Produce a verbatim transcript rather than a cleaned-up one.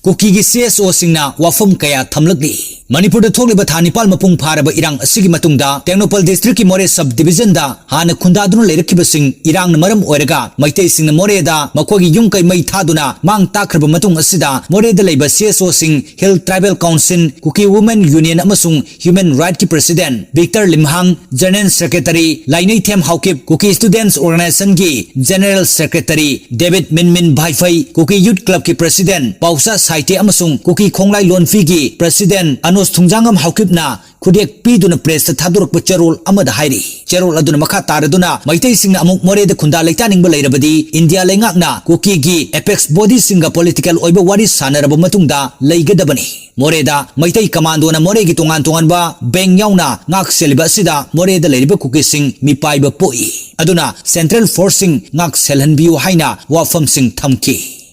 ꯀꯨꯀꯤꯒꯤ C S ꯑꯣꯁꯤꯡꯅ ꯋꯥꯐꯝ ꯀꯌꯥ ꯊꯝꯂꯛꯂꯤ꯫ ꯃꯅꯤꯄꯨꯔꯗ ꯊꯣꯛꯂꯤꯕ ꯊꯥ ꯅꯤꯄꯥꯜ ꯃꯄꯨꯡ ꯐꯥꯔꯕ ꯏꯔꯥꯡ ꯑꯁꯤꯒꯤ ꯃꯇꯨꯡꯗ ꯇꯦꯡꯅꯧꯄꯜ ꯗꯤꯁꯇ꯭ꯔꯤꯛꯀꯤ ꯃꯣꯔꯦ ꯁꯕ ꯗꯤꯕꯤꯖꯟꯗ ꯍꯥꯟꯅ ꯈꯨꯟꯗꯥꯗꯨꯅ ꯂꯩꯔꯛꯈꯤꯕꯁꯤꯡ ꯏꯔꯥꯡꯅ ꯃꯔꯝ ꯑꯣꯏꯔꯒ ꯃꯩꯇꯩꯁꯤꯡꯅ ꯃꯣꯔꯦꯗ ꯃꯈꯣꯏꯒꯤ ꯌꯨꯝ ꯀꯩ ꯃꯩ ꯊꯥꯗꯨꯅ ꯃꯥꯡ ꯇꯥꯛꯈ꯭ꯔꯕ ꯃꯇꯨꯡ ꯑꯁꯤꯗ ꯃꯣꯔꯦꯗ ꯂꯩꯕ ꯁꯤ ꯑꯦꯁ ꯑꯣꯁꯤꯡ, hill tribal council, Kuki women union ꯑꯃꯁꯨꯡ ꯍ꯭ꯌꯨꯃꯦꯟ ꯔꯥꯏꯠꯀꯤ president Victor Limhang, general secretary Laineithem Haokip, Kuki students ꯑꯣꯔꯒꯅꯥꯏꯖꯦꯁꯟꯒꯤ ꯖꯦꯅꯔꯦꯜ ꯁꯦꯀ꯭ꯔꯦꯇꯔꯤ ꯗꯦꯕꯤꯠ ꯃꯤꯟꯃꯤꯟ ꯚꯥꯏꯐꯩ, ꯀꯨꯀꯤ ꯌꯨꯊ ꯀ꯭ꯂꯕꯀꯤ ꯄ꯭ꯔꯦꯁꯤꯗꯦꯟꯠ ꯄꯥꯎꯆꯥ ꯁꯥꯏꯇꯦ ꯑꯃꯁꯨꯡ ꯀꯨꯀꯤ ꯈꯣꯡꯂꯥꯏ ꯂꯣꯟꯐꯤꯒꯤ ꯄ꯭ꯔꯦꯁꯤꯗꯦꯟꯠ ꯑꯅꯣꯁ ꯊꯨꯡꯖꯥꯡꯉꯝ ꯍꯥꯎꯀꯤꯞꯅ ꯈꯨꯗꯦꯛ ꯄꯤꯗꯨꯅ ꯄ꯭ꯔꯦꯁꯇ ꯊꯥꯗꯣꯔꯛꯄ ꯆꯦꯔꯣꯜ ꯑꯃꯗ ꯍꯥꯏꯔꯤ꯫ ꯆꯦꯔꯣꯜ ꯑꯗꯨꯅ ꯃꯈꯥ ꯇꯥꯔꯗꯨꯅ ꯃꯩꯇꯩꯁꯤꯡꯅ ꯑꯃꯨꯛ ꯃꯣꯔꯦꯗ ꯈꯨꯟꯗꯥ ꯂꯩꯇꯥꯅꯤꯡꯕ ꯂꯩꯔꯕꯗꯤ ꯏꯟꯗꯤꯌꯥ ꯂꯩꯉꯥꯛꯅ ꯀꯨꯀꯤꯒꯤ ꯑꯦꯄꯦꯛꯁ ꯕꯣꯗꯤꯁꯤꯡꯒ ꯄꯣꯂꯤꯇꯤꯀꯦꯜ ꯑꯣꯏꯕ ꯋꯥꯔꯤ ꯁꯥꯟꯅꯔꯕ ꯃꯇꯨꯡꯗ ꯂꯩꯒꯗꯕꯅꯤ꯫ ꯃꯣꯔꯦꯗ ꯃꯩꯇꯩ ꯀꯃꯥꯟꯗꯣꯅ ꯃꯣꯔꯦꯒꯤ ꯇꯣꯉꯥꯟ ꯇꯣꯉꯥꯟꯕ ꯕꯦꯡ ꯌꯥꯎꯅ ꯉꯥꯛ ꯁꯦꯜꯂꯤꯕ ꯑꯁꯤꯗ ꯃꯣꯔꯦꯗ ꯂꯩꯔꯤꯕ ꯀꯨꯀꯤꯁꯤꯡ ꯃꯤꯄꯥꯏꯕ ꯄꯣꯛꯏ꯫ ꯑꯗꯨꯅ ꯁꯦꯟꯇ꯭ꯔꯦꯜ ꯐꯣꯔꯁꯁꯤꯡ ꯉꯥꯛ ꯁꯦꯜꯍꯟꯕꯤꯌꯨ ꯍꯥꯏꯅ ꯋꯥꯐꯝꯁꯤꯡ ꯊꯝꯈꯤ꯫